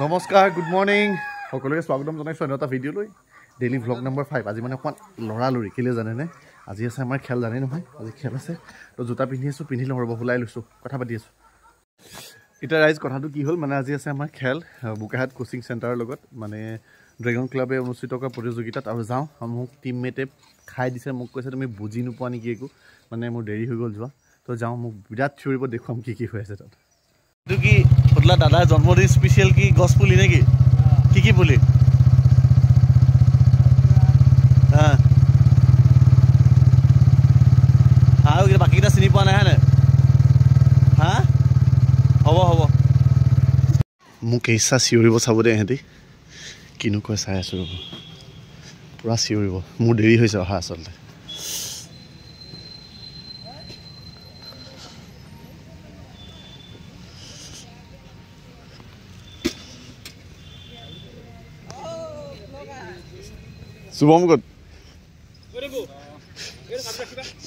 নমস্কাৰ, good morning সকলোকে স্বাগতম জনাইছোঁ অন্য এটা ভিডিঅ'লৈ। Daily vlog number 5। আজি মানে অকণমান লৰালৰি, কেলৈ জানেনে? আজি আছে আমাৰ খেল, জানে নহয়? আজি খেল আছে। তো জোতা পিন্ধি আছোঁ, পিন্ধি লওঁ ৰ'ব, ওলাই লৈছোঁ, কথা পাতি আছোঁ। এতিয়া ৰাইজ, কথাটো কি হ'ল মানে আজি আছে আমাৰ খেল বোকাহাট কোচিং চেণ্টাৰৰ লগত, মানে ড্ৰেগন ক্লাবে অনুষ্ঠিত কৰা প্ৰতিযোগিতাত। আৰু যাওঁ, মোক টিমমেটে খাই দিছে, মোক কৈছে তুমি বুজি নোপোৱা নেকি একো, মানে মোৰ দেৰি হৈ গ'ল যোৱা। তো যাওঁ, মোক বিৰাট চিঞৰিব, দেখুৱাম কি কি হৈ আছে তাত। এইটো কি সুধলা দাদাৰ জন্মদিন স্পেচিয়েল কি গছ পুলি নেকি? কি কি পুলি? আৰু বাকীকেইটা চিনি পোৱা নাই হয়নে? হা, হ'ব হ'ব। মোক ইচ্ছা চিঞৰিব চাব দেই, ইহঁতি কিনো কয় চাই আছোঁ ৰ'ব। পূৰা চিঞৰিব, মোৰ দেৰি হৈছে অহা আচলতে। শুভম ক'ত?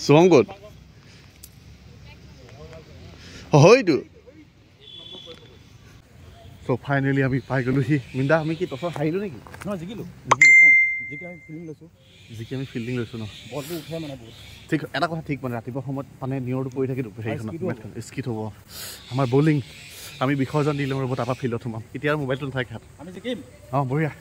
শুভম ক'ত? হয়তো। চ' ফাইনেলি আমি পাই গ'লোহি। মিন্দা, আমি কি টছত হাৰিলোঁ নেকি? নহয়, জিকিলোঁ। জিকি আমি ফিল্ডিং লৈছোঁ। জিকি আমি ফিল্ডিং লৈছোঁ ন? বলটো উঠে মানে বহুত। ঠিক এটা কথা ঠিক, মানে ৰাতিপুৱা সময়ত মানে নিয়ৰটো পৰি থাকে হেৰিখনত, স্কিট হ'ব। আমাৰ বলিং আমি বিসৰ্জন দিলোঁ ৰ'ব, তাৰপৰা ফিল্ডত সোমাম। এতিয়া আৰু মোবাইলটো নাথাকে হাত। আমি জিকিম। অঁ, বঢ়িয়া।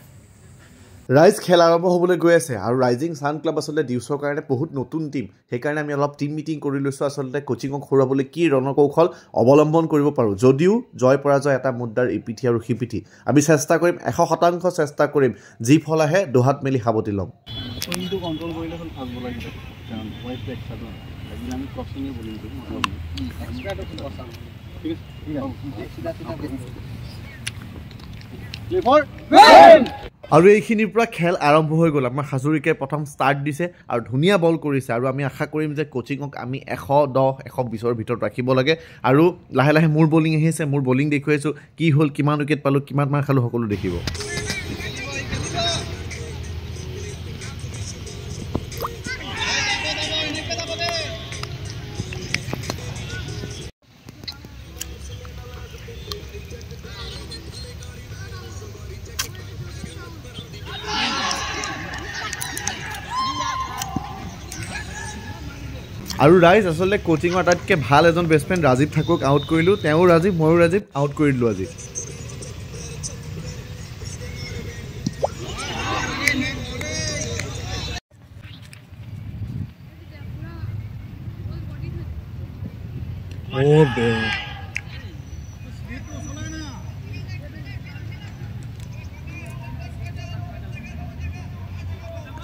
ৰাইজ, খেল আৰম্ভ হ'বলৈ গৈ আছে আৰু ৰাইজিং ছান ক্লাব আচলতে ডিউচৰ কাৰণে বহুত নতুন টীম, সেইকাৰণে আমি অলপ টীম মিটিং কৰি লৈছোঁ। আচলতে কোচিঙক হৰুৱাবলৈ কি ৰণকৌশল অৱলম্বন কৰিব পাৰোঁ। যদিও জয় পৰাজয় এটা মুদ্ৰাৰ ইপিঠি আৰু সিপিঠি, আমি চেষ্টা কৰিম, 100% চেষ্টা কৰিম, যি ফল আহে দুহাত মেলি সাৱটি ল'ম। আৰু এইখিনিৰ পৰা খেল আৰম্ভ হৈ গ'ল। আমাৰ হাজৰিকাই প্ৰথম ষ্টাৰ্ট দিছে আৰু ধুনীয়া বল কৰিছে। আৰু আমি আশা কৰিম যে কোচিঙক আমি 110, 120ৰ ভিতৰত ৰাখিব লাগে। আৰু লাহে লাহে মোৰ বলিং আহিছে, মোৰ বলিং দেখুৱাইছোঁ, কি হ'ল, কিমান উইকেট পালোঁ, কিমান মাৰ খালোঁ, সকলো দেখিব। আৰু ৰাইজ, আচলতে কোচিঙৰ আটাইতকৈ ভাল এজন বেটছমেন ৰাজীৱ ঠাকুৰক আউট কৰিলোঁ। তেওঁ ৰাজীৱ, ময়ো ৰাজীৱ, আউট কৰি দিলোঁ আজি।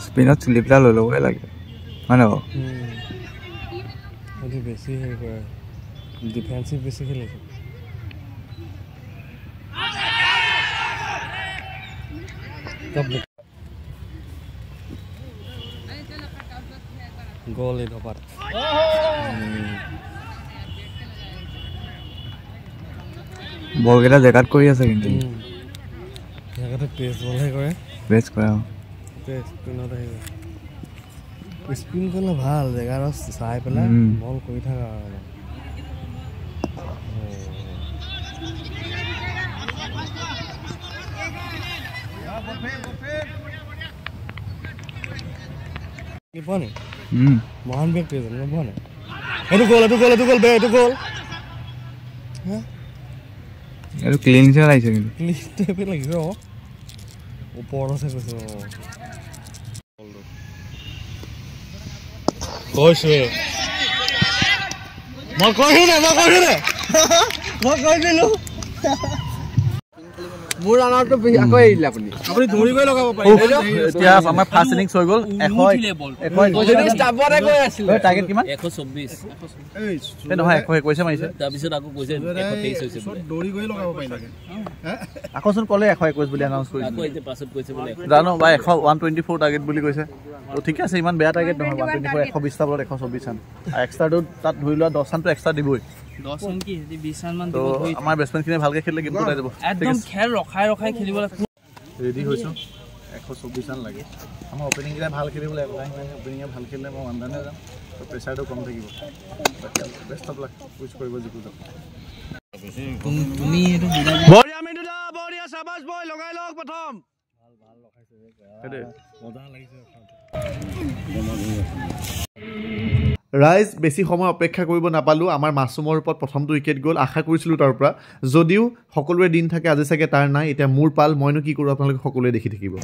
স্পিনত চুলি পেলাই লৈ ল'বই লাগে হয় নহয় বাৰু? সেইটো বেছি হেৰি কৰে, ডিফেন্সিভ বেছি খেলিছে। গ'ল এই ধপাত। বলকেইটা জেগাত কৰি আছে কিন্তু। জেগাতে পেচ বলহে কৰে। পেচ কৰে অঁ। স্পিনত আহিব। স্পিন কৰিলে ভাল, জেগা চাই পেলাই বল কৰি থাকা আৰু। পোৱা নাই মহান ব্যক্তি এজন, গম পোৱা নাই? এইটো গ'ল, এইটো গ'ল, এইটো গ'ল, এইটো গ'ল। এইটো ক্লিন লাগিছে কিন্তু। ক্লিন টাইপে লাগিছে অঁ, ওপৰত আছে কৈছে অঁ। কৈছোৱে মই, কৈছো নাই, মই কৈছো নাই, মই কৈছিলো। মোৰ ৰাণাৰটো আকৌ এৰি দিলে আপুনি। আপুনি দৌৰি গৈ লগাব পাৰিব। এতিয়া আমাৰ ফাৰ্ষ্ট ইনিংছ হৈ গ'ল। 100 টাৰ্গেট কিমান? 124। এই নহয়, 121 মাৰিছে। তাৰপিছত আকৌ কৈছে 123 হৈছে বোলে। দৌৰি গৈ লগাব পাৰিলে। আকৌচোন ক'লে 121 বুলি এনাউন্স কৰিছে। আকৌ এতিয়া পাছত কৈছে বোলে। জানো বা 124 টাৰ্গেট বুলি কৈছে। তো ঠিকে আছে, ইমান বেয়া টাৰ্গেট নহয়। 124, 120টা বলত 124 ৰান। আৰু এক্সট্ৰাটো তাত ধৰি লোৱা 10 ৰানটো এক্সট্ৰা দিবই। 10 ৰান কি 20 ৰান মান দিব। আমাৰ বেটছমেনখিনিয়ে ভালকৈ খেলিলে গেমটো ওলাই যাব। একদম খেল ৰখাই ৰখাই খেলিব লাগে। ৰেডি হৈছোঁ, 124 ৰান লাগে। আমাৰ অ'পেনিংকেইটা ভাল খেলিব লাগিব। অ'পেনিঙে ভাল খেলিলে মই ওৱান ৰানে যাম, তো প্ৰেছাৰটো কম থাকিব। বেষ্ট অফ লাক, উইচ কৰিব জিকো যাম। তুমি এইটো বঢ়িয়া মিণ্টু দা, বঢ়িয়া। চাবাস বয় লগাই লওক প্ৰথম। ভাল ভাল লগাইছে, মজা লাগিছে। ৰাইজ বেছি সময় অপেক্ষা কৰিব নাপালোঁ, আমাৰ মাছুমৰ ওপৰত প্ৰথমটো উইকেট গ'ল। আশা কৰিছিলোঁ তাৰ পৰা, যদিও সকলোৰে দিন থাকে, আজি চাগে তাৰ নাই। এতিয়া মোৰ পাল, মইনো কি কৰোঁ আপোনালোকে সকলোৱে দেখি থাকিব।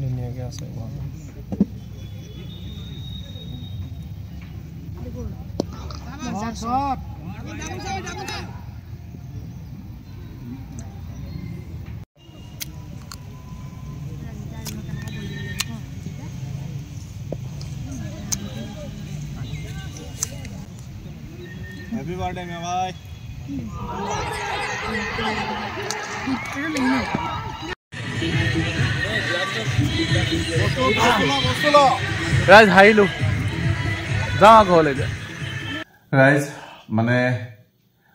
ধুনীয়াকে আছে। Happy birthday my ভাই। ৰাইজ হাৰিলোঁ, যাওঁ ঘৰলৈ এতিয়া। ৰাইজ মানে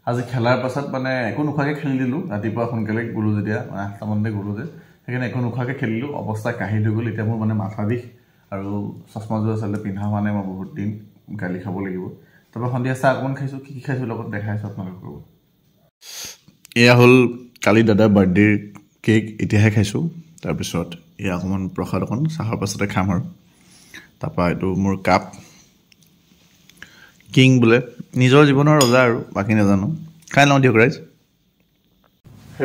আজি খেলাৰ পাছত মানে একো নোখোৱাকৈ খেলি দিলোঁ। ৰাতিপুৱা সোনকালে গ'লোঁ যেতিয়া, মানে 8টামানতে গ'লোঁ যে, সেইকাৰণে একো নোখোৱাকৈ খেলিলোঁ। অৱস্থা কাহিল হৈ গ'ল। এতিয়া মোৰ মানে মাথা বিষ আৰু চশমাযোৰ আচলতে পিন্ধা হোৱা নাই মই বহুত দিন, গালি খাব লাগিব। তাৰপৰা সন্ধিয়া চাহ অকণমান খাইছোঁ, কি কি খাইছোঁ লগত দেখাই আছোঁ আপোনালোকক। এয়া হ'ল কালি দাদাৰ বাৰ্থডেৰ কেক, এতিয়াহে খাইছোঁ। তাৰপিছত এয়া অকণমান প্ৰসাদ অকণ চাহৰ পাছতে খাম আৰু। তাৰপৰা এইটো মোৰ কাপ, কিং বোলে, নিজৰ জীৱনৰ ৰজা আৰু বাকী নাজানো। খাই লওঁ দিয়ক ৰাইজ।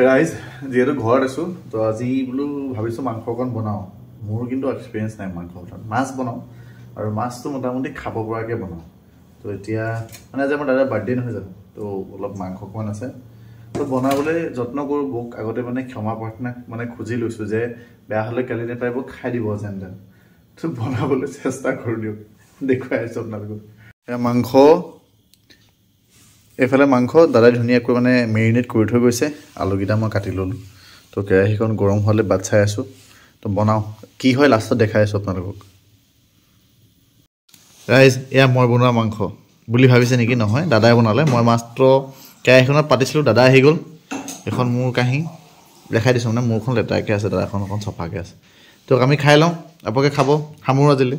ৰাইজ যিহেতু ঘৰত আছোঁ, তো আজি বোলো ভাবিছোঁ মাংস অকণ বনাওঁ। মোৰ কিন্তু এক্সপিৰিয়েঞ্চ নাই মাংস বনাত, মাছ বনাওঁ আৰু মাছটো মোটামুটি খাব পৰাকৈ বনাওঁ। তো এতিয়া মানে আজি আমাৰ দাদাৰ বাৰ্থডে নহয় জানো, তো অলপ মাংস অকণমান আছে, তো বনাবলৈ যত্ন কৰোঁ। বৌক আগতে মানে ক্ষমা প্ৰাৰ্থনা মানে খুজি লৈছোঁ যে বেয়া হ'লে কালি নাপাই বৌক খাই দিব যেন তেন। তো বনাবলৈ চেষ্টা কৰোঁ দিয়ক, দেখুৱাই আছোঁ আপোনালোকক। মাংস এইফালে মাংস দাদাই ধুনীয়াকৈ মানে মেৰিনেট কৰি থৈ গৈছে। আলুকেইটা মই কাটি ল'লোঁ। তো কেৰাহীখন গৰম হোৱালৈ বাট চাই আছোঁ। তো বনাওঁ, কি হয় লাষ্টত দেখাই আছোঁ আপোনালোকক। ৰাইজ এয়া মই বনোৱা মাংস বুলি ভাবিছে নেকি? নহয়, দাদাই বনালে। মই মাত্ৰ কেৰাহীখনত পাতিছিলোঁ, দাদা আহি গ'ল। এইখন মোৰ কাঁহী দেখাই দিছোঁ, মানে মোৰখন লেতেৰাকৈ আছে, দাদাখন অকণ চফাকৈ আছে। তো আমি খাই লওঁ, আপোনালোকে খাব, সামৰোঁ আজিলৈ।